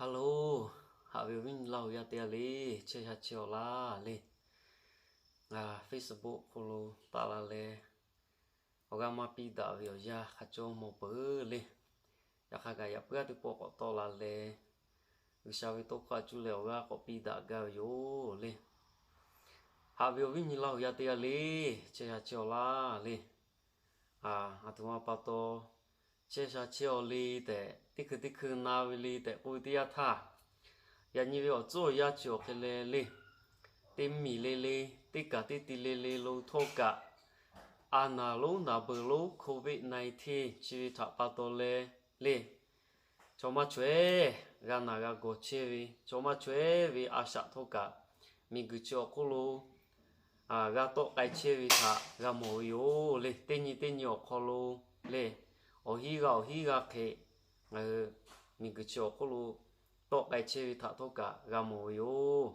Hello, haꞈ ve awˬ viˉ nyi Laˇ huˍ yaˇ teˇ g'aˇ le, chehˇ sha chehˇ awˬ laˇ le. Facebook hk'aw lo taˆ la leh, awˬ g'aˇ maˇ piˇ daꞈ ve awˬ yanˇ hk'a cawˇ mawˬ peuˬ le. Yaꞈ hk'aˇ kaꞈ yaꞈ puiˉ aˉ teˇ pawˆ k'awꞈ tawˆ la leh, G'uiˬsha ve tawˇ hkawˇ a cuˇ leh awˬ g'aˇ k'awꞈ piˇ daꞈ gaˇ ve yoˬ le. Haꞈ ve awˬ viˉ nyi Laˇ huˍ yaˇ teˇ g'aˇ le, chehˇ sha chehˇ awˬ laˇ le. Aˬ htoꞈ ma pa taw chehˇ sha chehˇ awˬ le tehꞈ, teˇ hkui teˇ hkui na ve le tehꞈ k'oˆ ve teˇ yanˇ htaˇ, yaꞈ nyi ve awˬ tcuhˉ awˬ yanˇ chi awˬ hk'e leh le, teˇ miˬ le le, teˇ kaˬ teˇ ti le le lo htawˇ kaꞈ, a naˍ lonˉ naˍ beuˬ lonˉ Covid nineteen chi ve htaꞈ pa taw leh le, chaw maˇ chaweh g'a naˬ g'a gawˬ chehˇ ve, chaw maˇ chaweh ve a shaꞈ htawˇ kaꞈ, miˬguiˬ chi awˬ hk'oˆ lo g'a tawˆ k'ai chehˇ ve htaꞈ g'a mawˬ ve yoˬ le. Teˇ nyi teˇ nyi awˬ hk'aw lo le, awˬ hinˉ g'a awˬ hinˉ g'a hk'e, ngaˬ hui miˬguiˬ chi awˬ hk'oˆ lo tawˆ k'ai chehˇ ve htaꞈ htawˇ kaꞈ g'a mawˬ ve yoˬ.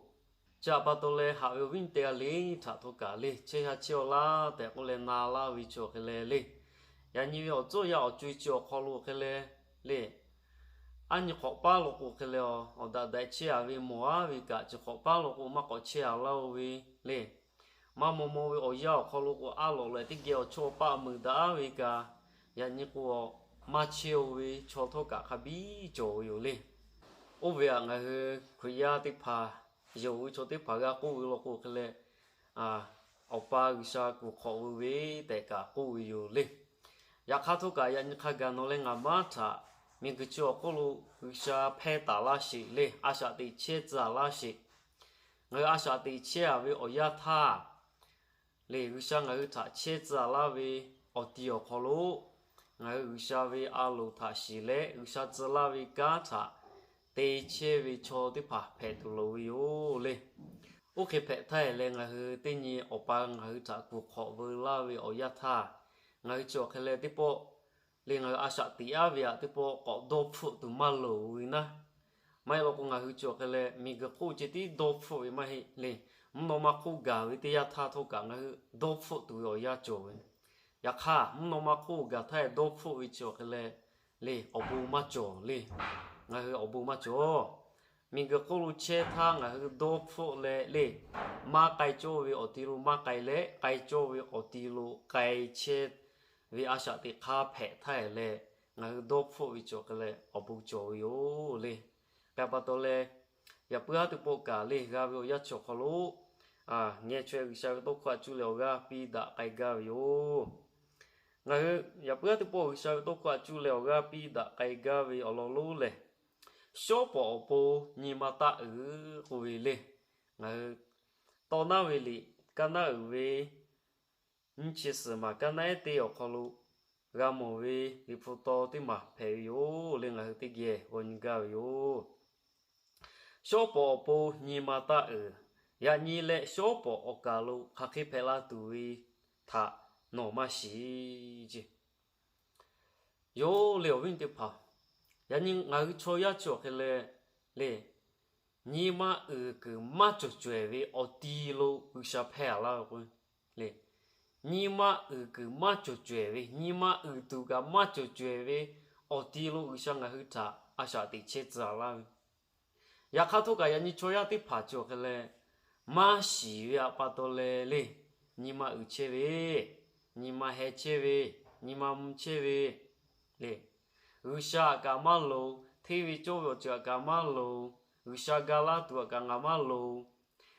Chi htaꞈ pa taw leh haꞈ ve awˬ viˉ nyi teˇ g'aˇ le htaꞈ htawˇ kaꞈ le, chehˇ sha chehˇ awˬ laˇ tehꞈ k'oˆ leh na laˇ ve chi awˬ hk'e leh le, yaꞈ nyi ve awˬ tcuhˉ awˬ yanˇ awˬ co-e chi awˬ hk'aw lo hk'e leh le, aˉ nyi hk'awꞈ paˉ lo k'o hk'e leh, awˬ daꞈ daꞈ chehˇ a ve mawˬ aˉ ve kaꞈ chi hk'awꞈ paˉ lo k'o maˇ k'awꞈ chehˇ a laˇ-oˬ ve le. Maˇ maw maw ve awˬ yanˇ awˬ hk'aw lo k'o, aˉ lawꞈ leh teˇ geh awˬ chawˇ paˆ meuˍ daꞈ aˉ ve kaꞈ, yaꞈ nyi k'o, maˇ chehˇ-oˬ ve chaw htawˇ kaꞈ hk'a biˇ cawˬ ve yoˬ le. Oˇ ve aꞈ ngaˬ hui Hkriꞈ yaˇ teˇ hpaˍ, yonˍ ve chaw teˇ hpaˍ g'a k'oˆ ve law k'o hk'e leh, Awˬ pa G'uiˬsha kuˬ hk'awꞈ veu ve tehꞈ kaꞈ k'oˆ ve yoˬ le. Yaꞈ hk'aˇ htawˇ kaꞈ yaꞈ nyi hk'a gaˬ nawˬ leh ngaˬ maˇ htaꞈ miˬguiˬ chi awˬ hk'oˆ lo G'uiˬsha hpehˇ taˍ laˇ sheˍ le, a shaꞈ teꞈ chehˇ tcuh laˇ sheˍ. Ngaˬ hui a shaꞈ teꞈ chehˇ a ve awˬ yanˇ htaˇ le, G'uiˬsha ngaˬ hui htaꞈ chehˇ tcuh laˇ ve awˬ ti awˬ hk'aw lo, ngaˬ hui G'uiˬsha ve a loˍ htaꞈ shiˍ leh G'uiˬsha tcuh laˇ ve kanˉ htaꞈ te chehˇ ve chaw teˇ hpaˍ hpehꞈ tuˬ loˍ ve yoˬ le. Oˇ hk'e hpehꞈ htaˇ leh ngaˬ hui teˇ nyi Awˬ pa ngaˬ hui htaꞈ kuˬ hk'awꞈ veu laˇ ve awˬ yanˇ htaˇ, ngaˬ hui chi awˬ hk'e leh teˇ pawˆ le, ngaˬ hui a shaꞈ teꞈ aˉ ve aꞈ teˇ pawˆ k'awꞈ dawˇ hpfuhˆ tuˬ maˇ loˍ ve naˉ. Maˇ heˆ law k'o, ngaˬ hui chi awˬ hk'e leh miˬguiˬ hk'oˆ ceh tiˉ dawˇ hpfuhˆ ve maˇ heˆ le. Mvuhˇ naw ma hk'oˆ gaˬ ve teˇ yanˇ htaˇ htawˇ kaꞈ ngaˬ hui dawˇ hpfuhˆ tuˬ ve awˬ yanˇ cawˬ ve. Yaꞈ hk'aˇ mvuhˇ naw ma hk'oˆ gaˬ htaˇ dawˇ hpfuhˆ ve chi awˬ hk'e leh le, awˬ bon maˇ cawˬ le. Ngaˬ hui awˬ bon maˇ cawˬ. Miˬguiˬ hk'oˆ lo chehˇ htaˇ ngaˬ hui dawˇ hpfuhˆ leh le, maˇ k'ai cawˇ ve awˬ ti lo maˇ k'ai leh, k'ai cawˇ ve awˬ ti lo k'ai chehˇ ve a shaꞈ teꞈ hk'aˇ hpehꞈ htaˇ leh, ngaˬ hui dawˇ hpfuhˆ ve chi awˬ hk'e leh awˬ bon cawˬ ve yoˬ le. K'ai pa taw leh, yaꞈ puiˉ aˉ teˇ pawˆ kaꞈ le g'a ve awˬ yanˇ chi awˬ hk'aw lo, ngeh chaweh G'uiˬsha ve tawˇ hkawˇ a cuˇ leh awˬ g'aˇ piˇ daꞈ k'ai gaˇ ve yoˬ. Ngaˬ hui yaꞈ puiˉ aˉ teˇ pawˆ G'uiˬsha ve tawˇ hkawˇ a cuˇ leh awˬ g'aˇ piˇ daꞈ k'ai gaˇ ve awˬ lawn lonˉ lehˬ, shawˉ pawˍ awˬ pon nyi ma taˇ uiˍ k'oˆ ve le. Ngaˬ hui tawˇ naˉ ve liꞈ kaˇ naˉ uiˍ ve nyiˇ chi suhˍ maˬ kaˇ naˉ ehˉ teˇ awˬ hk'aw lo g'a mawˬ ve liꞈ hpu taw teˇ maˬ hpehꞈ ve yoˬ le. Ngaˬ hui teˇ geh g'aw nyi gaˇ ve yoˬ. Shawˉ pawˍ awˬ pon nyi ma taˇ uiˍ. Yaꞈ nyi leh shawˉ pawˍ awˬ kaˬ lo hk'aˬ hk'e hpehꞈ la tuˬ ve htaꞈ nawˬ maˇ shiˍ ce. Yoˬ le awˬ viˉ teˇ hpaˍ, yaꞈ nyi ngaˬ hui chaw yaˇ chi awˬ hk'e leh le, nyi ma uiˍ kuiˬ maˇ cawˬ cawehˬ ve awˬ ti lo G'uiˬsha hpehˇ a laˇ ve k'o le, nyi ma uiˍ kuiˬ maˇ cawˬ cawehˬ ve, nyi ma uiˍ tuˬ kaꞈ maˇ cawˬ cawehˬ ve awˬ ti lo G'uiˬsha ngaˬ hui htaꞈ a shaꞈ teꞈ chehˇ tcuh a laˇ ve. Yaꞈ hk'aˇ htawˇ kaꞈ yaꞈ nyi chaw yaˇ teˇ hpaˍ chi awˬ hk'e leh, maˇ shiˍ ve aꞈ pa taw leh le, nyi ma uiˍ chehˇ ve, nyi ma heh chehˇ ve, nyi ma mvuh chehˇ ve le, G'uiˬsha aꞈ kaꞈ maˇ loˍ, hteˇ ve cawˇ ve awˬ ceuˬ aꞈ kaꞈ maˇ loˍ, G'uiˬsha ga laˇ tuˬ aꞈ kaꞈ ngaˬ maˇ loˍ,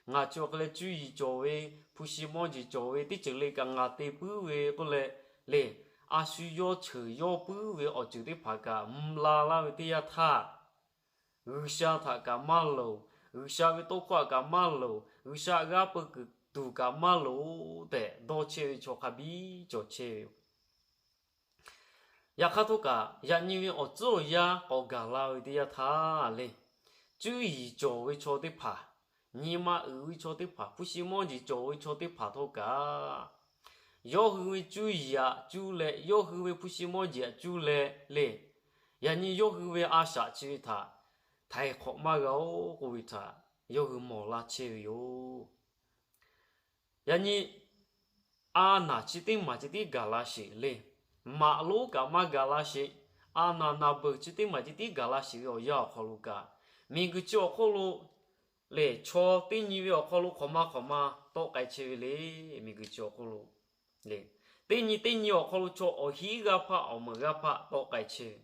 ngaˬ chi awˬ hk'e leh cuˇ yiˍ cawˬ ve, hpu shi mawˇ jeˬ cawˬ ve teˇ ceuˬ le kaꞈ ngaˬ te puiˉ ve k'oˆ leh le, a shu yawˇ cheuˬ yawˇ puiˉ ve awˬ ceuˬ teˇ hpaˍ kaꞈ mvuh la laˇ ve teˇ yanˇ htaˇ, G'uiˬsha htaꞈ kaꞈ maˇ loˍ, G'uiˬsha ve tawˇ hkawˇ aꞈ kaꞈ maˇ loˍ, G'uiˬsha g'aˇ peu kuiˬ tuˬ kaꞈ maˇ loˍ tehꞈ dawˇ chehˇ ve chaw hk'a biˇ cawˬ chehˇ ve yoˬ. Yaꞈ hk'aˇ htawˇ kaꞈ yaꞈ nyi ve awˬ tcuhˉ awˬ yanˇ k'awꞈ gaˬ la ve teˇ yanˇ htaˇ le, cuˇ yiˍ cawˬ ve chaw teˇ hpaˍ, nyi ma uiˍ ve chaw teˇ hpaˍ, hpu shi mawˇ jeˬ cawˬ ve chaw teˇ hpaˍ htawˇ kaꞈ, yawˇ hui ve cuˇ yiˍ aꞈ cuˇ leh yawˇ hui ve hpu shi mawˇ jeˬ aꞈ cuˇ leh le, yaꞈ nyi yawˇ hui ve a shaꞈ chi ve htaꞈ htaiˍ hk'awꞈ maˇ g'a-oˬ k'oˆ ve htaꞈ yawˇ hui mawˬ laˇ chehˇ ve yoˬ. Yaꞈ nyi a naˍ chi teˇ maˬ ceh tiˉ gaˬ la sheˍ le. Maꞈ lonˉ kaꞈ maˇ gaˬ la sheˍ. A naˍ naˍ beuˬ chi teˇ maˬ ceh tiˉ gaˬ la sheˍ ve awˬ yanˇ awˬ hk'aw lo kaꞈ, Miˬguiˬ chi awˬ hk'oˆ lo lehˬ, chaw teˇ nyi ve awˬ hk'aw lo hk'awꞈ ma hk'awꞈ ma tawˆ k'ai chehˇ ve le. Miˬguiˬ chi awˬ hk'oˆ lo lehˬ, teˇ nyi teˇ nyi awˬ hk'aw lo chaw awˬ hinˉ g'aˇ hpaˆ awˬ meunˍ g'aˇ hpaˆ tawˆ k'ai chehˇ ve.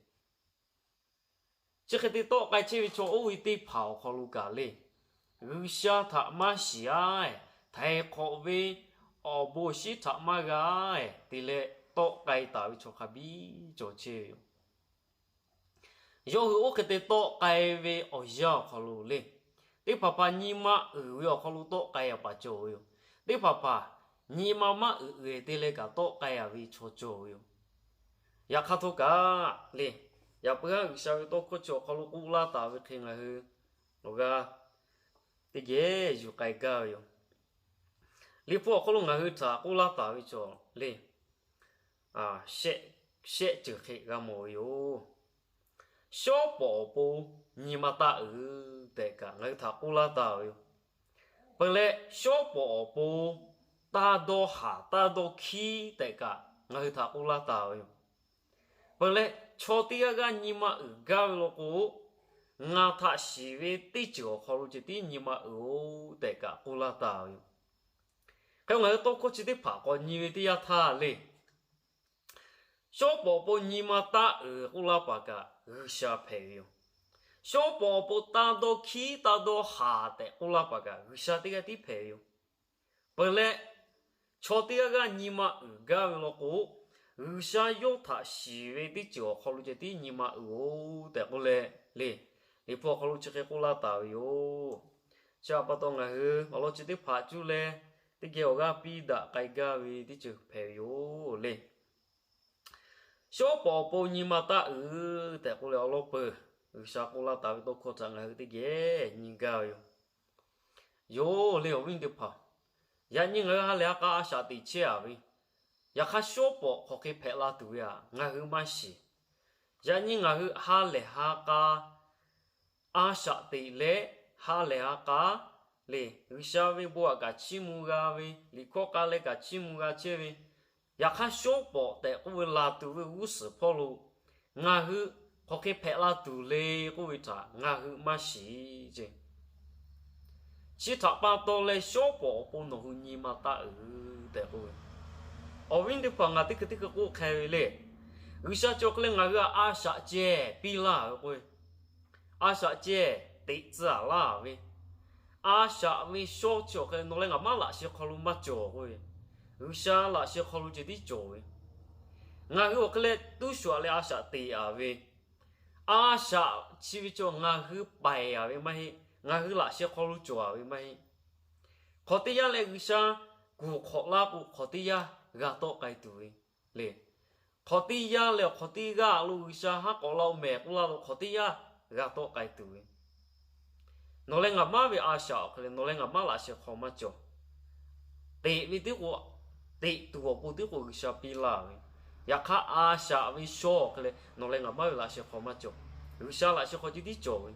Chi hk'e te tawˆ k'ai chehˇ ve chaw oˇ ve teˇ hpaˍ awˬ hk'aw lo kaꞈ le, G'uiˬsha htaꞈ maˇ shiˍ-a, htaiˍ hk'awꞈ ve awˬ bon awˬ shinˉ htaꞈ maˇ g'a te leh tawˆ k'ai taˍ ve chaw hk'a biˇ cawˬ chehˇ ve yoˬ. Yawˇ hui oˇ hk'e te tawˆ k'ai ve awˬ yanˇ awˬ hk'aw lo le, teˇ hpaˍ hpaˍ nyi ma uiˍ ve awˬ hk'aw lo tawˆ k'ai-a paˍ cawˬ ve yoˬ. Teˇ hpaˍ hpaˍ nyi ma maˇ uiˍ uiˍ te leh kaꞈ tawˆ k'ai-a ve chaw cawˬ ve yoˬ. Yaꞈ hk'aˇ htawˇ kaꞈ le, yaꞈ puiˉ haˉ G'uiˬsha ve tawˇ hkawˇ chi awˬ hk'aw lo k'oˆ laˇ taˍ ve hk'e ngaˬ hui awˬ g'aˇ teˇ geh yuˬ k'ai gaˇ ve yoˬ. Liꞈ hpu awˬ hk'aw lo ngaˬ hui htaꞈ k'oˆ laˇ taˍ ve cawˬ le, shehˆ ceuˬ hk'e g'a mawˬ ve yoˬ. Shawˉ pawˍ awˬ pon nyi ma taˇ uiˍ tehꞈ kaꞈ ngaˬ hui htaꞈ k'oˆ laˇ taˍ ve yoˬ. Peuˬ leh shawˉ pawˍ awˬ pon taˇ dawˇ haˍ taˇ dawˇ hkiˉ tehꞈ kaꞈ ngaˬ hui htaꞈ k'oˆ laˇ taˍ ve yoˬ. Peuˬ leh chaw teˇ g'aˇ g'aˇ nyi ma uiˍ gaˇ ve law k'o, ngaˬ htaꞈ shiˍ ve teˇ ceuˬ awˬ hk'aw lo ceh tiˉ nyi ma uiˍ-oˬ tehꞈ kaꞈ k'oˆ laˇ taˍ ve yoˬ. Hk'e ngaˬ hui tawˇ hkawˇ chi teˇ hpaˍ k'awꞈ nyi ve teˇ yanˇ htaˇ le, shawˉ pawˍ awˬ pon nyi ma taˇ uiˍ k'oˆ laˇ paˍ kaꞈ G'uiˬsha hpehꞈ ve yoˬ. Shawˉ pawˍ awˬ pon taˇ dawˇ hkiˉ taˇ dawˇ haˍ tehꞈ k'oˆ laˇ paˍ kaꞈ G'uiˬsha teˇ g'aˇ tiˉ hpehꞈ ve yoˬ. Peuˬ leh chaw teˇ g'aˇ g'aˇ nyi ma uiˍ gaˇ ve law k'o, G'uiˬsha yawˇ htaꞈ shiˍ ve teˇ ceuˬ awˬ hk'aw lo ceh tiˉ nyi ma uiˍ-oˬ tehꞈ k'oˆ leh le, Liꞈ hpu awˬ hk'aw lo chi hk'e k'oˆ laˇ taˍ ve yoˬ. Chi htaꞈ pa taw ngaˬ hui awˬ lawn chi teˇ hpaˍ cuˇ leh teˇ geh awˬ g'aˇ piˇ daꞈ k'ai gaˇ ve teˇ ceuˬ hpehꞈ ve yoˬ le. Shawˉ pawˍ awˬ pon nyi ma taˇ uiˍ tehꞈ k'oˆ leh awˬ lawn peuˬ G'uiˬsha k'oˆ laˇ taˍ ve tawˇ hkawˇ htaꞈ ngaˬ hui teˇ geh nyi gaˇ ve yoˬ. Yoˬ le awˬ viˉ teˇ hpaˍ, yaꞈ nyi ngaˬ hui ha lehˬ ha k'a a shaꞈ teꞈ chehˇ-a ve, yaꞈ hk'aˇ shawˉ pawˍ hk'aˬ hk'e hpehꞈ la tuˬ ve htaꞈ ngaˬ hui maˇ shiˍ. Yaꞈ nyi ngaˬ hui ha lehˬ ha k'a a shaꞈ teꞈ leh ha lehˬ ha k'a le G'uiˬsha ve bon htaꞈ kaꞈ chiˇ mvuh g'a ve, liꞈ hkawˇ k'a leh kaꞈ chiˇ mvuh g'a chehˇ ve, yaꞈ hk'aˇ shawˉ pawˍ tehꞈ k'oˆ ve laˬ tuˬ ve g'uˇ suhˍ hpawˇ lo ngaˬ hui hk'aˬ hk'e hpehꞈ la tuˬ le k'oˆ ve htaꞈ ngaˬ hui maˇ shiˍ ce. Chi htaꞈ pa taw leh shawˉ pawˍ awˬ pon nawˬ hui nyi ma taˇ uiˍ tehꞈ k'oˆ ve, awˬ viˉ teˇ hpaˍ ngaˬ teˇ hkui teˇ hkui k'oˆ hk'e ve le, G'uiˬsha chi awˬ hk'e leh ngaˬ hui a shaꞈ ceh piˇ laˇ ve k'oˆ ve, a shaꞈ ceh teꞈ tcuh-a laˇ ve, a shaꞈ ve shawˉ chi awˬ hk'e leh nawˬ leh ngaˬ maˇ laꞈ sheh hk'aw lo maˇ cawˬ k'oˆ ve, G'uiˬsha laꞈ sheh hk'aw lo ceh tiˉ cawˬ ve, ngaˬ hui awˬ hk'e leh tuˉ shuˍ-a leh a shaꞈ teꞈ-a ve, a shaꞈ chi ve chaw ngaˬ hui paiˍ-a ve maˇ heˆ. Ngaˬ hui laꞈ sheh hk'aw lo cawˬ-a ve maˇ heˆ. Hk'aw teˇ yanˇ leh G'uiˬsha kuˬ hk'awꞈ laˇ k'o hk'aw teˇ yanˇ g'a tawˆ k'ai tuˬ ve le. Hk'aw teˇ yanˇ leh hk'aw teˇ g'aˇ lo G'uiˬsha haˉ k'awꞈ la-o mehˍ k'oˆ laˇ lo hk'aw teˇ yanˇ g'a tawˆ k'ai tuˬ ve, nawˬ leh ngaˬ maˇ ve a shaꞈ awˬ hk'e leh nawˬ leh ngaˬ maˇ laꞈ sheh hk'aw maˇ cawˬ. Teꞈ ve tiˉ k'o, teꞈ tuˬ awˬ pon tiˉ k'o G'uiˬsha piˇ laˇ ve, yaꞈ hk'aˇ a shaꞈ ve shawˉ awˬ hk'e leh nawˬ leh ngaˬ maˇ ve laꞈ sheh hk'aw maˇ cawˬ. G'uiˬsha laꞈ sheh hk'aw ceh tiˉ cawˬ ve,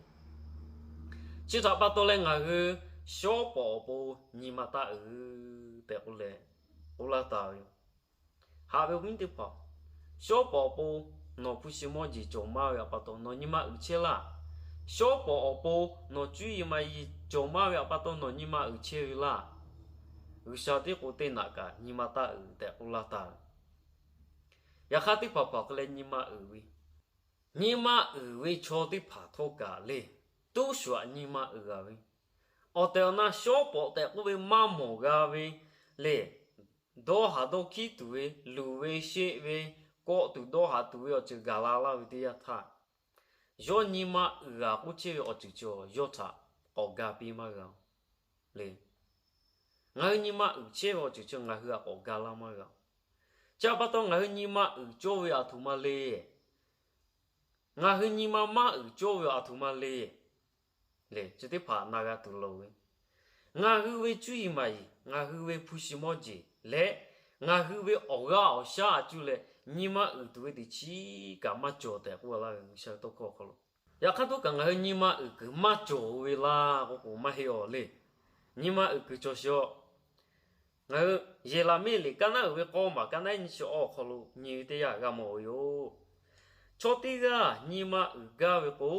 chi htaꞈ pa taw leh ngaˬ hui shawˉ pawˍ awˬ pon nyi ma taˇ uiˍ tehꞈ k'oˆ leh k'oˆ laˇ taˍ ve yoˬ. Haꞈ ve awˬ viˉ teˇ hpaˍ, shawˉ pawˍ awˬ pon nawˬ hpu shi mawˇ jeˬ cawˬ maˇ ve htaꞈ pa taw nawˬ nyi ma uiˍ chehˇ laˇ. Shawˉ pawˍ awˬ pon nawˬ cuˇ yiˍ maˍ yiˍ cawˬ maˇ ve htaꞈ pa taw nawˬ nyi ma uiˍ chehˇ ve laˇ. G'uiˬsha tiˉ k'o teˇ naꞈ kaꞈ nyi ma taˇ uiˍ tehꞈ k'oˆ laˇ taˍ ve. Yaꞈ hk'aˇ teˇ hpaˍ hpaˍ hk'e leh nyi ma uiˍ ve, nyi ma uiˍ ve chaw teˇ hpaˍ htawˇ kaꞈ le, tuˉ shuˍ-aꞈ nyi ma uiˍ-a ve, awˬ tehˬ awˬ na shawˉ pawˍ tehꞈ k'oˆ ve maˇ mawˬ g'a ve le, dawˇ haˍ dawˇ hkiˉ tuˬ ve, luˬ ve sheˆ ve, kawˆ tuˬ dawˇ haˍ tuˬ ve awˬ ceuˬ gaˬ la laˇ ve teˇ yanˇ htaˇ, yawˇ nyi ma uiˍ-a k'oˆ chehˇ ve awˬ ceuˬ cawˬ yawˇ htaꞈ k'awꞈ ga piˇ maˇ g'a le. Ngaˬ hui nyi ma uiˍ chehˇ ve awˬ ceuˬ cawˬ ngaˬ hui htaꞈ k'awꞈ ga laˇ maˇ g'a. Chi htaꞈ pa taw ngaˬ hui nyi ma uiˍ cawˇ ve aˬ htoꞈ ma le. Ngaˬ hui nyi ma maˇ uiˍ cawˇ ve aˬ htoꞈ ma le. Lehˬ chi teˇ hpaˍ na g'a tuˬ loˍ ve, ngaˬ hui ve cuˇ yiˍ maˍ yiˍ, ngaˬ hui ve hpu shi mawˇ jeˬ leh ngaˬ hui ve awˬ g'aˇ awˬ shaˉ a cuˇ leh nyi ma uiˍ tuˬ ve teꞈ chiˉ kaꞈ maˇ cawˬ tehꞈ k'oˆ laˇ ve G'uiˬsha ve tawˇ hkawˇ awˬ hk'aw lo. Yaꞈ hk'aˇ htawˇ kaꞈ ngaˬ hui nyi ma uiˍ kuiˬ maˇ cawˬ ve laˇ k'o k'o maˇ heˆ-a le. Nyi ma uiˍ kuiˬ cawˬ sheˍ-a. Ngaˬ hui Yeˍraˍmiˆ liꞈ kaˇ naˉ uiˍ ve k'awˇ maˬ kaˇ naˉ nyiˇ chi awˬ hk'aw lo nyi ve teˇ yanˇ g'a mawˬ ve yoˬ. Chaw teˇ g'aˇ nyi ma uiˍ gaˇ ve k'o,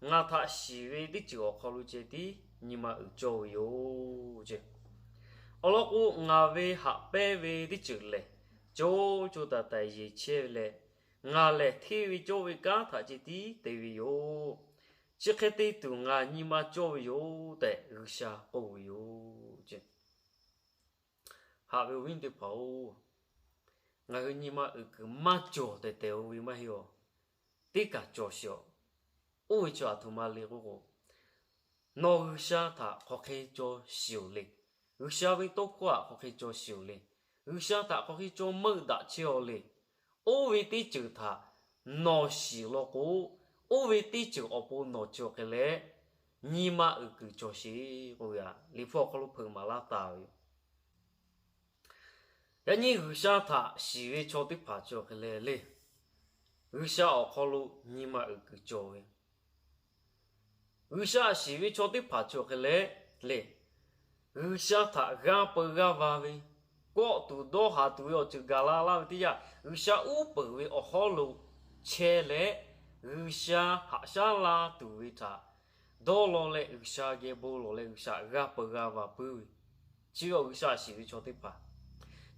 ngaˬ htaꞈ shiˍ ve teˇ ceuˬ awˬ hk'aw lo ceh tiˉ nyi ma uiˍ cawˇ ve yoˬ. Awˬ lawn k'o, ngaˬ ve haꞈ pehnˇ ve teˇ ceuˬ lehˬ, co co taiˍ taiˍ yeˬ chehˇ ve leh, ngaˬ lehˬ hteˇ ve cawˇ ve kanˉ htaꞈ ceh tiˉ te ve yoˬ. Chi hk'e te tuˬ ngaˬ nyi ma cawˇ ve yoˬ tehꞈ G'uiˬsha k'oˆ ve yoˬ. Haꞈ ve awˬ viˉ teˇ hpaˍ-oˬ, ngaˬ hui nyi ma uiˍ kuiˬ maˇ cawˬ tehꞈ tehꞈ-o ve maˇ heˆ-oˬ. Teˇ kaˬ cawˬ sheˍ-oꞈ. Oˇ ve chi aˬ htoꞈ ma le k'oˆ k'o, nawˬ G'uiˬsha htaꞈ hk'aˬ hk'e caw shiˍ-oˬ le. G'uiˬsha ve tawˇ hkawˇ htaꞈ hk'aˬ hk'e caw shiˍ-oˬ le. G'uiˬsha htaꞈ hk'aˬ hk'e caw meuˆ daꞈ chehˇ-oˬ le. Oˇ ve teˇ ceuˬ htaꞈ nawˬ shiˍ law k'o, oˇ ve teˇ ceuˬ awˬ pon nawˬ cawˬ hk'e leh, nyi ma uiˍ kuiˬ cawˬ sheˍ k'oˆ ve, Liꞈ hpu awˬ hk'aw lo hpeuꞈ maˍ laˇ taˍ ve yoˬ. Yaꞈ nyi G'uiˬsha htaꞈ shiˍ ve chaw teˇ hpaˍ cawˬ hk'e leh le, G'uiˬsha awˬ hk'aw lo nyi ma uiˍ kuiˬ cawˬ ve. G'uiˬsha shiˍ ve chaw teˇ hpaˍ cawˬ hk'e leh le, G'uiˬsha htaꞈ g'aˇ peu g'aˇ va ve, kawˆ tuˬ dawˇ haˍ tuˬ ve awˬ ceuˬ gaˬ la laˇ ve teˇ yanˇ, G'uiˬsha uˉ peunˍ ve awˬ hawˉ lo chehˇ leh, G'uiˬsha haꞈ shaˉ la tuˬ ve htaꞈ dawˇ law leh, G'uiˬsha geh bon lawˬ leh G'uiˬsha g'aˇ peu g'aˇ va puiˉ ve, chi ve awˬ G'uiˬsha shiˍ ve chaw teˇ hpaˍ.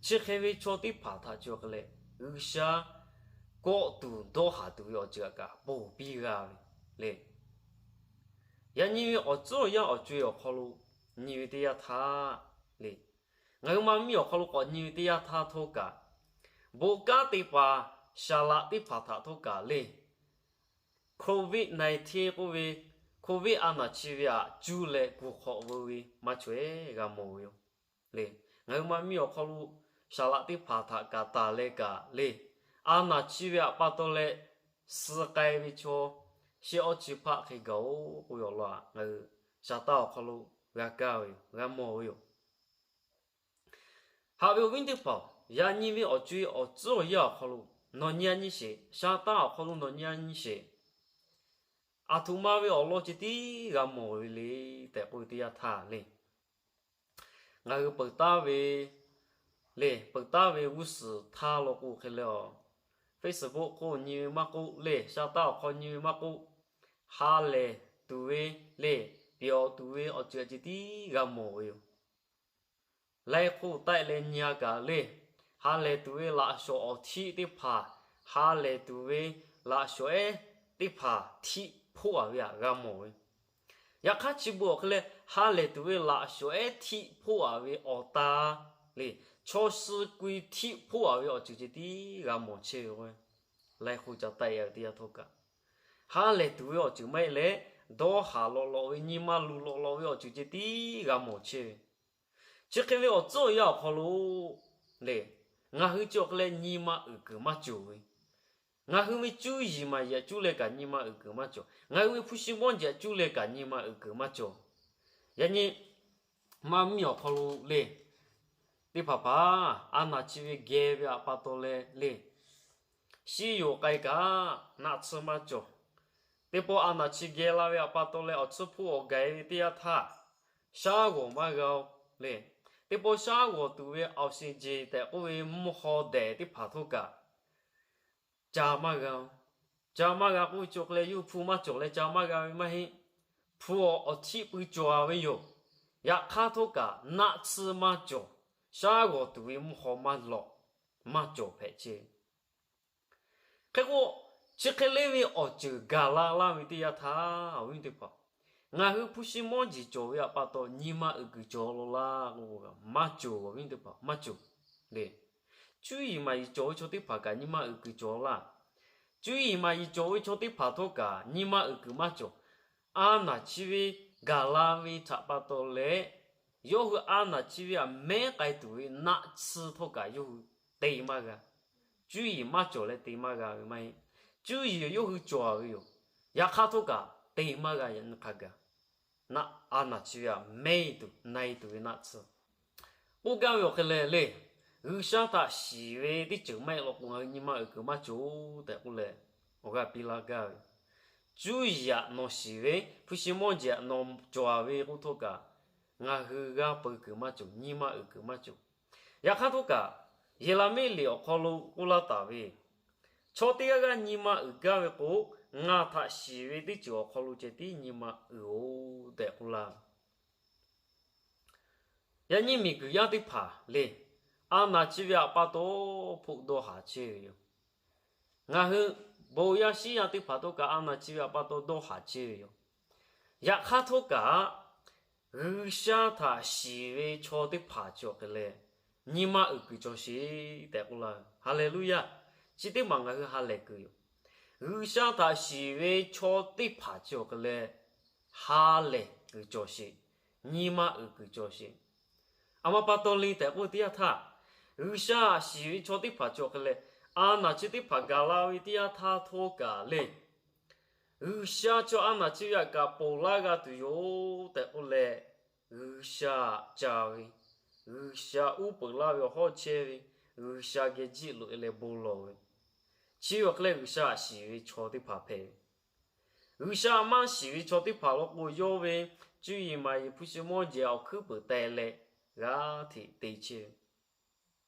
Chi hk'e ve chaw teˇ hpaˍ htaꞈ cawˬ hk'e leh, G'uiˬsha kawˆ tuˬ dawˇ haˍ tuˬ ve awˬ ceuˬ htaꞈ kaꞈ ponˬ piˇ g'a ve le. Yaꞈ nyi ve awˬ tcuhˉ awˬ yanˇ awˬ co-e awˬ hk'aw lo nyi ve teˇ yanˇ htaˇ le, ngaˬ hui ma miˇ awˬ hk'aw lo k'awꞈ nyi ve teˇ yanˇ htaˇ htawˇ kaꞈ, bon kanˉ te paˍ saˍ laꞈ teˇ hpaˍ htaꞈ htawˇ kaꞈ le, Covid nineteen k'oˆ ve, Covid a naˍ chi ve aꞈ cuˇ leh kuˬ hk'awꞈ veu ve maˇ chaweh g'a mawˬ ve yoˬ le. Ngaˬ hui ma miˇ awˬ hk'aw lo saˍ laꞈ teˇ hpaˍ htaꞈ kaꞈ taˍ leh kaꞈ le, a naˍ chi ve aꞈ pa taw leh suh k'ai ve chaw shehˆ awˇ chi hpaˆ hk'e gaˬ-oˬ k'oˆ ve awˬ lawn aꞈ, ngaˬ hui shaˍ taˇ awˬ hk'aw lo g'a kaˇ ve yoˬ, g'a mawˬ ve yoˬ. Haꞈ ve awˬ viˉ teˇ hpaˍ-oˬ, yaꞈ nyi ve awˬ co-e awˬ tcuhˉ awˬ yanˇ awˬ hk'aw lo nawˬ nyi a nyi sheˍ, shaˍ taˇ awˬ hk'aw lo nawˬ nyi a nyi sheˍ, aˬ htoꞈ ma ve awˬ lawn ceh tiˉ g'a mawˬ ve le tehꞈ k'oˆ ve teˇ yanˇ htaˇ le, ngaˬ hui peuˬ taˍ ve le, peuˬ taˍ ve g'uˇ suhˍ htaˇ law k'o hk'e leh, Facebook hk'oˆ nyi ve maˇ k'oˆ le, shaˍ taˇ awˬ hk'aw nyi ve maˇ k'oˆ, ha lehˬ tuˬ ve le, pehˬ awˬ tuˬ ve awˬ ceuˬ ceh tiˉ g'a mawˬ ve yoˬ. Laiˉ hk'oˆ taˆ leh nyi a kaꞈ le, ha lehˬ tuˬ ve laꞈ shawˍ awˬ htiˆ teˇ hpaˍ, ha lehˬ tuˬ ve laꞈ shawˍ ehˉ teˇ hpaˍ htiˆ hpoˆ a ve aꞈ g'a mawˬ ve. Yaꞈ hk'aˇ chi beuꞈ awˬ hk'e leh ha lehˬ tuˬ ve laꞈ shawˍ ehˉ htiˆ hpoˆ a ve awˬ ta le, chaw suh ku-e htiˆ hpoˆ a ve awˬ ceuˬ ceh tiˉ g'a mawˬ chehˇ ve k'o, laiˉ hk'oˆ ca taˆ e ve teˇ yanˇ htawˇ kaꞈ, ha lehˬ tuˬ ve awˬ ceuˬ maˇ heˆ leh, dawˇ haˍ lawꞈ lawꞈ ve, nyi ma luˬ lawꞈ lawꞈ ve awˬ ceuˬ ceh tiˉ g'a mawˬ chehˇ ve. Chi hk'e ve awˬ tcuhˉ awˬ yanˇ awˬ hk'aw lo le, ngaˬ hui cawˬ hk'e leh nyi ma uiˍ kuiˬ maˇ cawˬ ve, ngaˬ hui ve cuˇ yiˍ maˍ yiˍ aꞈ cuˇ leh kaꞈ nyi ma uiˍ kuiˬ maˇ cawˬ. Ngaˬ hui ve hpu shi mawˇ jeˬ aꞈ cuˇ leh kaꞈ nyi ma uiˍ kuiˬ maˇ cawˬ. Yaꞈ nyi ma miˇ awˬ hk'aw lo le, teˇ hpaˍ hpaˍ a naˍ chi ve geh ve aꞈ pa taw leh le, shiˉ yoˬ k'ai kaꞈ naˆ tsuhˇ maˇ cawˬ. Teˇ pawˆ a naˍ chi geh la ve aꞈ pa taw leh awˬ tsuhˇ hpuˇ awˬ gaˬ e ve teˇ yanˇ htaˇ, shaˉ g'awˬ maˇ g'a-o le. Teˇ pawˆ shaˉ g'awˬ tuˬ ve awˬ shiˍ jeˬ tehꞈ k'oˆ ve mvuhˇ haw dehˬ teˇ hpaˍ htawˇ kaꞈ ca maˇ g'a-o. Ca maˇ g'a k'oˆ ve cawˬ hk'e leh yawˇ hui hpu maˇ cawˬ leh ca maˇ g'a ve maˇ heˆ. Hpu awˬ htiˆ pui cawˬ a ve yoˬ. Yaꞈ hk'aˇ htawˇ kaꞈ naˆ tsuhˇ maˇ cawˬ. Shaˉ g'awˬ tuˬ ve mvuhˇ haw maˇ lawꞈ, maˇ cawˬ hpehꞈ chehˇ. Hk'e k'o, chi hk'e le ve awˬ ceuˬ gaˬ la laˇ ve teˇ yanˇ htaˇ, awˬ viˉ teˇ hpaˍ, ngaˬ hui hpu shi mawˇ jeˬ cawˬ ve aꞈ pa taw nyi ma uiˍ kuiˬ cawˬ law laˇ k'o, maˇ cawˬ, awˬ viˉ teˇ hpaˍ, maˇ cawˬ le. Cuˇ yiˍ maˍ yiˍ cawˬ ve chaw teˇ hpaˍ kaꞈ nyi ma uiˍ kuiˬ cawˬ laˇ. Cuˇ yiˍ maˍ yiˍ cawˬ ve chaw teˇ hpaˍ htawˇ kaꞈ nyi ma uiˍ kuiˬ maˇ cawˬ. A naˍ chi ve gaˬ la ve htaꞈ pa taw leh, yawˇ hui a naˍ chi ve aꞈ mehˉ k'ai tuˬ ve naˆ tsuhˇ htawˇ kaꞈ yawˇ hui te maˇ g'a. Cuˇ yiˍ maˇ cawˬ leh te maˇ g'a ve maˇ heˆ. Cuˇ yiˍ yawˇ hui cawˬ ve yoˬ. Yaꞈ hk'aˇ htawˇ kaꞈ te maˇ g'a, yaꞈ nyi hk'a gaˬ naˆ a naˍ chi ve aꞈ mehˉ tuˬ na e tuˬ ve naˆ tsuhˇ k'oˆ gaˇ ve awˬ hk'e leh le, G'uiˬsha htaꞈ shiˍ ve teˇ ceuˬ maˇ heˆ law k'o, ngaˬ hui nyi ma uiˍ kuiˬ maˇ cawˬ tehꞈ k'oˆ leh awˬ g'aˇ piˇ laˇ gaˇ ve. Cuˇ yiˍ aꞈ nawˬ shiˍ ve, hpu shi mawˇ jeˬ aꞈ nawˬ cawˬ a ve k'oˆ htawˇ kaꞈ, ngaˬ hui g'aˇ peu kuiˬ maˇ cawˬ, nyi ma uiˍ kuiˬ maˇ cawˬ. Yaꞈ hk'aˇ htawˇ kaꞈ, Yeˍraˍmiˆ liꞈ awˬ hk'aw lo k'oˆ laˇ taˍ ve, chaw teˇ g'aˇ g'aˇ nyi ma uiˍ gaˇ ve k'o, ngaˬ htaꞈ shiˍ ve teˇ ceuˬ awˬ hk'aw lo ceh tiˉ nyi ma uiˍ-oˬ tehꞈ k'oˆ laˇ. Yaꞈ nyi miˬguiˬ yaˇ teˇ hpaˍ le, a naˬ chi ve htaꞈ pa taw hpoˆ dawˇ haˍ chehˇ ve yoˬ. Ngaˬ hui bon yaˇ shinˉ yaˇ teˇ hpaˍ htawˇ kaꞈ a naˬ chi ve htaꞈ pa taw dawˇ haˍ chehˇ ve yoˬ. Yaꞈ hk'aˇ htawˇ kaꞈ, G'uiˬsha htaꞈ shiˍ ve chaw teˇ hpaˍ cawˬ hk'e leh, nyi ma uiˍ kuiˬ cawˬ sheˍ tehꞈ k'oˆ laˇ ve. Haˍleˍluˇyaˇ. Chi teˇ maˬ ngaˬ hui ha lehˬ kuiˬ yoˬ. G'uiˬsha htaꞈ shiˍ ve chaw teˇ hpaˍ cawˬ hk'e leh, ha lehˬ kuiˬ cawˬ sheˍ, nyi ma uiˍ kuiˬ cawˬ sheˍ. A ma pa taw le tehꞈ k'oˆ ve teˇ yanˇ htaˇ, G'uiˬsha htaꞈ shiˍ ve chaw teˇ hpaˍ cawˬ hk'e leh, a naˬ chi teˇ hpaˍ gaˬ la ve teˇ yanˇ htaˇ htawˇ kaꞈ le, G'uiˬsha chaw a naˬ chi ve htaꞈ kaꞈ ponˬ laˇ g'a tuˬ yoˬ tehꞈ k'oˆ leh, G'uiˬsha ca ve, G'uiˬsha uˉ peunˍ laˇ ve awˬ hawˉ chehˇ ve, G'uiˬsha geh jiˆ loꞈ e leh bon lawˬ ve, chi ve awˬ hk'e leh G'uiˬsha htaꞈ shiˍ ve chaw teˇ hpaˍ hpehꞈ ve. G'uiˬsha maˇ shiˍ ve chaw teˇ hpaˍ law k'o, yawˇ ve cuˇ yiˍ maˍ yiˍ hpu shi mawˇ jehˬ awˬ hkuiˉ peuˍ teh leh g'aˇ hteꞈ te chehˇ ve.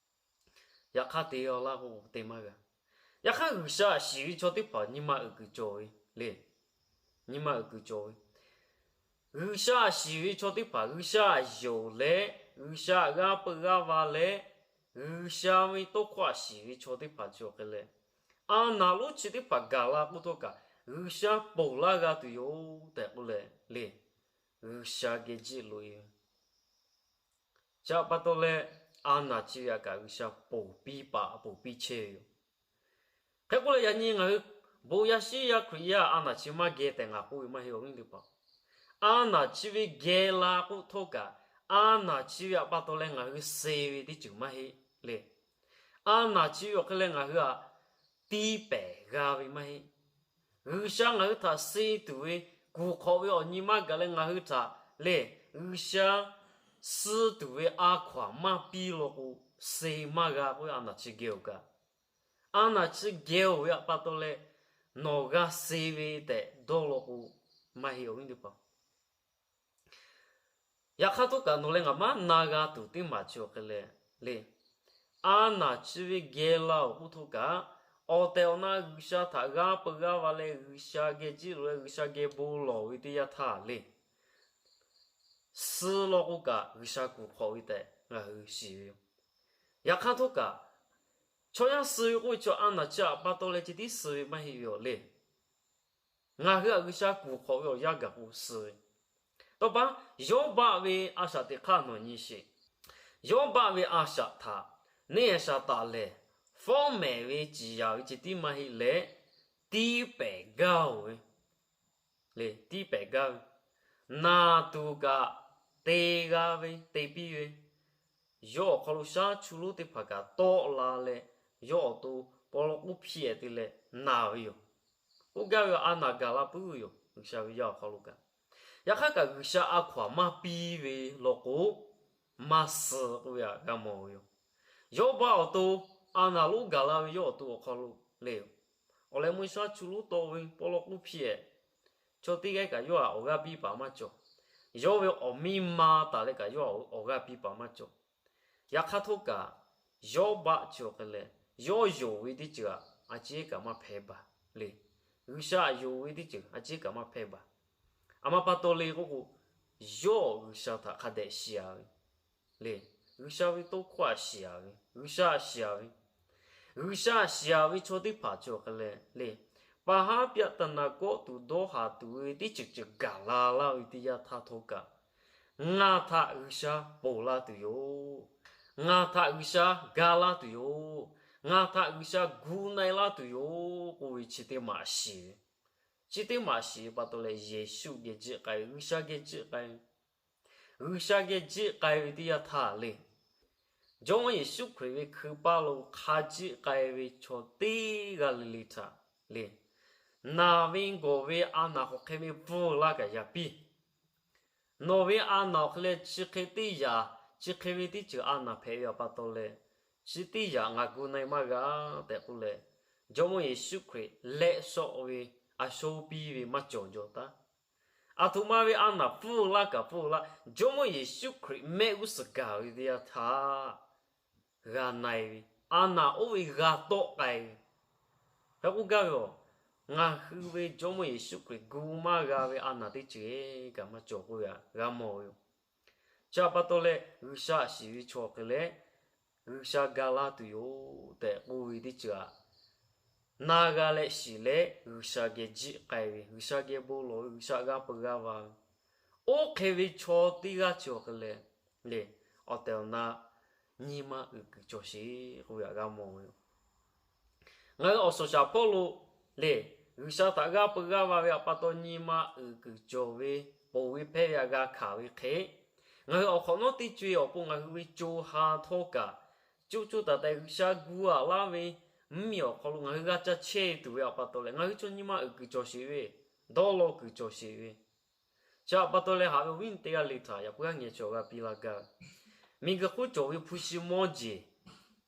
Yaꞈ hk'aˇ te-a laˇ k'o te maˇ g'a. Yaꞈ hk'aˇ G'uiˬsha htaꞈ shiˍ ve chaw teˇ hpaˍ nyi ma uiˍ kuiˬ cawˬ ve le. Nyi ma uiˍ kuiˬ cawˬ ve. G'uiˬsha htaꞈ shiˍ ve chaw teˇ hpaˍ G'uiˬsha htaꞈ yonˍ leh, G'uiˬsha htaꞈ g'aˇ peu g'aˇ va leh, G'uiˬsha ve tawˇ hkawˇ htaꞈ shiˍ ve chaw teˇ hpaˍ cawˬ hk'e leh, a naˬ lonˉ chi teˇ hpaˍ gaˬ la k'oˆ htawˇ kaꞈ G'uiˬsha ponˬ laˇ g'a tuˬ yoˬ tehꞈ k'oˆ leh le, G'uiˬsha geh jiˆ loꞈ e ve. Chi pa taw leh, a naˬ chi ve htaꞈ kaꞈ G'uiˬsha ponˬ piˇ paˍ ponˬ piˇ chehˇ ve yoˬ. Hk'e k'oˆ leh, yaꞈ nyi ngaˬ hui bon yaˇ shinˉ yaˇ Hkriꞈ yaˇ a naˬ chi maˇ geh tehꞈ ngaˬ k'oˆ ve maˇ heˆ, awˬ viˉ teˇ hpaˍ. A naˬ chi ve geh la k'oˆ htawˇ kaꞈ, a naˬ chi ve htaꞈ pa taw leh ngaˬ hui suh ve teˇ ceuˬ maˇ heˆ le. A naˬ chi ve awˬ hk'e leh ngaˬ hui htaꞈ tiˇ pehˍ g'a ve maˇ heˆ. G'uiˬsha ngaˬ hui htaꞈ suh tuˬ ve, kuˬ hk'awꞈ ve awˬ nyi maˇ gaˬ leh ngaˬ hui htaꞈ lehˬ, G'uiˬsha suh tuˬ ve a hkaw-anˬ maˇ piˇ law k'o, suh maˇ g'a k'oˆ ve a naˬ chi geh-oˬ kaꞈ. A naˬ chi geh-oˬ ve htaꞈ pa taw leh, nawˬ g'a suh ve tehꞈ dawˇ law k'o, maˇ heˆ, awˬ viˉ teˇ hpaˍ. Yaꞈ hk'aˇ htawˇ kaꞈ nawˬ leh ngaˬ maˇ na g'a tuˬ teˇ maˬ chi awˬ hk'e leh le, a naˬ chi ve geh la-oˬ k'oˆ htawˇ kaꞈ, awˬ tehˬ awˬ na G'uiˬsha htaꞈ g'aˇ peu g'aˇ va leh, G'uiˬsha geh jiˆ loꞈ leh G'uiˬsha geh bon lawˬ ve teˇ yanˇ htaˇ le, suh law k'o kaꞈ G'uiˬsha kuˬ hk'awꞈ ve tehꞈ ngaˬ hui shiˍ ve yoˬ. Yaꞈ hk'aˇ htawˇ kaꞈ, chaw yaˇ suh ve k'oˆ ve chaw a naˬ chi htaꞈ pa taw leh ceh tiˉ suh ve maˇ heˆ ve awˬ le. Ngaˬ hui htaꞈ G'uiˬsha kuˬ hk'awꞈ ve awˬ yanˇ gaˬ k'o suh ve. Tawˇ pa, Yawˇbaˆ ve a shaꞈ teꞈ hk'aˇ nawˬ nyi sheˍ. Yawˇbaˆ ve a shaꞈ htaꞈ neˇ Saˍtanˍ lehˬ, fawˉ mehˍ ve ciˍ yanˍ ve ceh tiˉ maˇ heˆ leh, tiˇ pehˍ gaˇ-oˬ ve le, tiˇ pehˍ gaˇ ve, naˬ tuˬ kaꞈ te g'a ve te piˇ ve, yawˇ awˬ hk'aw lo shaˉ chu lonˉ teˇ hpaˍ kaꞈ tawˆ la leh, yawˇ awˬ to paw law k'uˉ hpiˇ-ehˍ te leh naˬ ve yoˬ. K'oˆ gaˇ ve a naˬ gaˬ la puiˉ ve yoˬ, G'uiˬsha ve yaˇ awˬ hk'aw lo kaꞈ. Yaꞈ hk'aˇ kaꞈ G'uiˬsha a hkaw-anˬ maˇ piˇ ve law k'o, maˇ suh k'oˆ ve htaꞈ g'a mawˬ ve yoˬ. Yawˇbaˆ awˬ to a naˬ lonˉ gaˬ la ve yawˇ awˬ to awˬ hk'aw lo le, awˬ leh meuˇ shaˉ chu lonˉ tawˆ ve paw law k'uˉ hpiˇ-ehˍ, chaw teˇ g'aˇ kaꞈ yawˇ htaꞈ awˬ g'aˇ piˇ paˍ maˇ cawˬ. Yawˇ ve awˬ miˇ ma taˍ leh kaꞈ yawˇ htaꞈ awˬ g'aˇ piˇ paˍ maˇ cawˬ. Yaꞈ hk'aˇ htawˇ kaꞈ, Yawˇbaˆ chi awˬ hk'e leh, yawˇ yonˍ ve teˇ ceuˬ htaꞈ a ciˉ kaꞈ maˇ hpehˇ baˬ le. G'uiˬsha yonˍ ve teˇ ceuˬ a ciˉ kaꞈ maˇ hpehˇ baˬ. A ma pa taw le k'oˆ k'o, yawˇ G'uiˬsha htaꞈ hk'a dehꞈ shiˍ-a ve le. G'uiˬsha ve tawˇ hkawˇ htaꞈ shiˍ-a ve, G'uiˬsha htaꞈ shiˍ-a ve, G'uiˬsha htaꞈ shiˍ-a ve chaw teˇ hpaˍ chi awˬ hk'e leh le, paˍ haˉ pyaˆ taˍ naˍ kawˆ tuˬ dawˇ haˍ tuˬ ve teˇ ceuˬ ceuˬ gaˬ la laˇ ve teˇ yanˇ htaˇ htawˇ kaꞈ, ngaˬ htaꞈ G'uiˬsha ponˬ laˇ tuˬ yoˬ. Ngaˬ htaꞈ G'uiˬsha ga laˇ tuˬ yoˬ. Ngaˬ htaꞈ G'uiˬsha gu na-e laˇ tuˬ yoˬ k'oˆ ve chi teˇ maˬ shiˍ ve. Chi teˇ maˬ shiˍ ve pa taw leh Yeˍsuˆ geh jiˆ k'ai ve, G'uiˬsha geh jiˆ k'ai ve, G'uiˬsha geh jiˆ k'ai ve teˇ yanˇ htaˇ le, Jawˇmawˇ Yeˍsuˆ Hkriꞈ ve hkui paˇ lo hk'a jiˆ k'ai ve chaw teˇ g'aˇ le le htaꞈ le, naˬ ve gawˬ ve a naˬ hk'aˬ hk'e ve pfuhˇ laˇ kaꞈ yaꞈ piˇ. Nawˬ ve a naˬ awˬ hk'e leh chi hk'e teˇ yaꞈ, chi hk'e ve teˇ ceuˬ a naˬ hpehꞈ ve pa taw leh, chi teˇ yaꞈ ngaˬ gu na-e maˇ g'a tehꞈ k'oˆ leh, Jawˇmawˇ Yeˍsuˆ Hkriꞈ lehˆ shawˆ ve a sho piˇ ve maˇ cawˬ jaw taˉ. Aˬ htoꞈ ma ve a naˬ pfuhˇ laˇ kaꞈ pfuhˇ laˇ, Jawˇmawˇ Yeˍsuˆ Hkriꞈ mehˆ g'uˇ suhˍ gaˬ ve teˇ yanˇ htaˇ g'a na-e ve, a naˬ oˇ ve g'a tawˆ k'ai ve. Hk'e k'oˆ gaˇ ve yoˬ. ngaˬ hui ve Jawˇmawˇ Yeˍsuˆ Hkriꞈ gu maˇ g'a ve a naˬ teˇ ceuˬ kaꞈ maˇ cawˬ k'oˆ ve htaꞈ g'a mawˬ ve yoˬ. Chi htaꞈ pa taw leh, G'uiˬsha shiˍ ve chaw hk'e leh, G'uiˬsha ga laˇ tuˬ yoˬ tehꞈ k'oˆ ve teˇ ceuˬ htaꞈ na g'a leh shiˍ leh, G'uiˬsha geh jiˆ k'ai ve, G'uiˬsha geh bon lawˬ ve, G'uiˬsha g'a peu g'a va ve, oˇ hk'e ve chaw teˇ g'aˇ cawˬ hk'e leh, lehˬ, awˬ tehˬ awˬ na nyi ma uiˍ kuiˬ cawˬ sheˍ k'oˆ ve htaꞈ g'a mawˬ ve yoˬ. Ngaˬ hui awˬ suhˍ shaˍ hpawˇ lo lehˬ, G'uiˬsha htaꞈ g'a peu g'a va ve htaꞈ pa taw nyi ma uiˍ kuiˬ cawˬ ve, ponˬ ve hpehˇ ve htaꞈ g'a hkanˍ ve hk'e, ngaˬ hui awˬ hk'awꞈ nawˉ teˇ co-e awˬ pon ngaˬ hui ve co ha htawˇ kaꞈ, coˇ coˇ taiˍ taiˍ G'uiˬsha gu aꞈ laˇ ve mvuhˇmiˬ awˬ hk'aw lo ngaˬ hui g'a caˇ chehˇ tuˬ ve htaꞈ pa taw leh, ngaˬ hui chaw nyi ma uiˍ kuiˬ cawˬ sheˍ ve, dawˇ law kuiˬ cawˬ sheˍ ve, chi htaꞈ pa taw leh haꞈ ve awˬ viˉ teˇ g'aˇ le htaꞈ yaꞈ puiˉ haˉ ngeh chaw g'a piˇ laˇ gaˇ ve, miˬguiˬ hk'oˆ cawˬ ve hpu shi mawˇ jeˬ,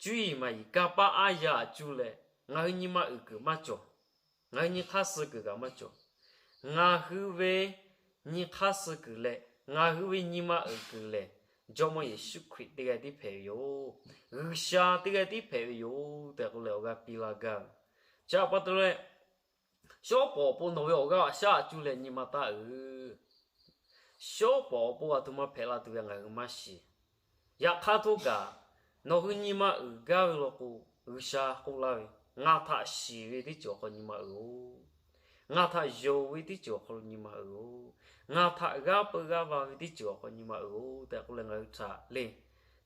cuˇ yiˍ maˍ yiˍ kanˇ paˆ aˉ yaˇ htaꞈ cuˇ leh, ngaˬ hui nyi ma uiˍ kuiˬ maˇ cawˬ. Ngaˬ hui nyi hk'aˇ suh kuiˬ kaꞈ maˇ cawˬ. Ngaˬ hui ve nyi hk'aˇ suh kuiˬ leh ngaˬ hui ve nyi ma uiˍ kuiˬ lehˬ, Jawˇmawˇ Yeˍsuˆ Hkriꞈ teˇ g'aˇ tiˉ hpehꞈ ve yoˬ. G'uiˬsha teˇ g'aˇ tiˉ hpehꞈ ve yoˬ tehꞈ k'oˆ leh awˬ g'aˇ piˇ laˇ gaˇ ve, chi htaꞈ pa taw leh, shawˉ pawˍ awˬ pon nawˬ ve awˬ g'aˇ awˬ shaˉ htaꞈ cuˇ leh nyi ma taˇ uiˍ. Shawˉ pawˍ awˬ pon a htoꞈ ma hpehꞈ la tuˬ ve ngaˬ hui maˇ shiˍ. Yaꞈ hk'aˇ htawˇ kaꞈ, nawˬ hui nyi ma uiˍ gaˇ ve law k'o, G'uiˬsha k'oˆ laˇ ve, Ngaˬ htaꞈ shiˍ ve teˇ ceuˬ awˬ hk'aw nyi ma uiˍ-oˬ. Ngaˬ htaꞈ yonˍ ve teˇ ceuˬ awˬ hk'aw lo nyi ma uiˍ-oˬ. Ngaˬ htaꞈ g'aˇ peu g'aˇ va ve teˇ ceuˬ awˬ hk'aw nyi ma uiˍ-oˬ tehꞈ k'oˆ leh ngaˬ hui htaꞈ lehˬ,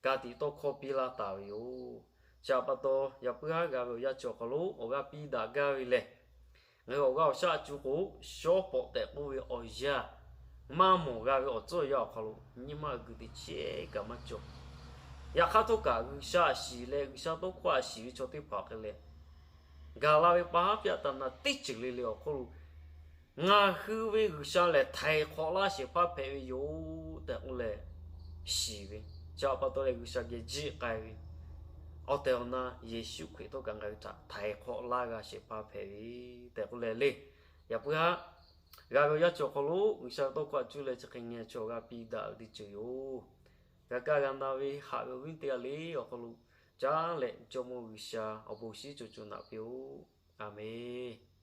ka tiꞈ tawˇ hkawˇ piˇ laˇ taˍ ve yoˬ. Chi htaꞈ pa taw, yaꞈ puiˉ haˉ g'a ve awˬ yanˇ chi awˬ hk'aw lo awˬ g'aˇ piˇ daꞈ gaˇ ve lehˬ, ngaˬ hui awˬ g'aˇ awˬ shaˉ htaꞈ cuˇ k'o, shawˉ pawˍ tehꞈ k'oˆ ve awˬ yanˇ maˇ mawˬ g'a ve awˬ tcuhˉ awˬ yanˇ awˬ hk'aw lo nyi ma uiˍ kuiˬ teˇ chehˇ kaꞈ maˇ cawˬ. Yaꞈ hk'aˇ htawˇ kaꞈ, G'uiˬsha shiˍ leh G'uiˬsha tawˇ hkawˇ htaꞈ shiˍ ve chaw teˇ hpaˍ hk'e leh, gaˬ la ve pa haˉ hpiˇ a taˍ na teˇ ceuˬ le le awˬ hk'oˆ lo ngaˬ hui ve G'uiˬsha lehˬ htaiˍ hk'awꞈ laˇ shehˍ hpaˇ hpehꞈ ve yoˬ tehꞈ k'oˆ leh shiˍ ve, chi htaꞈ pa taw leh G'uiˬsha geh jiˆ k'ai ve, awˬ tehˬ awˬ na Yeˍsuˆ Hkriꞈ htawˇ kaꞈ ngaˬ hui htaꞈ htaiˍ hk'awꞈ laˇ g'a shehˍ hpaˇ hpehꞈ ve tehꞈ k'oˆ leh le. Yaꞈ puiˉ haˉ g'a ve awˬ yanˇ chi awˬ hk'aw lo G'uiˬsha ve tawˇ hkawˇ htaꞈ cuˇ leh chi hk'e ngeh chaw g'a piˇ daꞈ ve teˇ ceuˬ yoˬ. G'a kaˇ g'a na ve haꞈ ve awˬ viˉ teˇ g'aˇ le awˬ hk'aw lo caˉ leh Jawˇmawˇ G'uiˬsha awˬ bon shinˉ co co naꞈ piˇ-oˆ. A menˬ.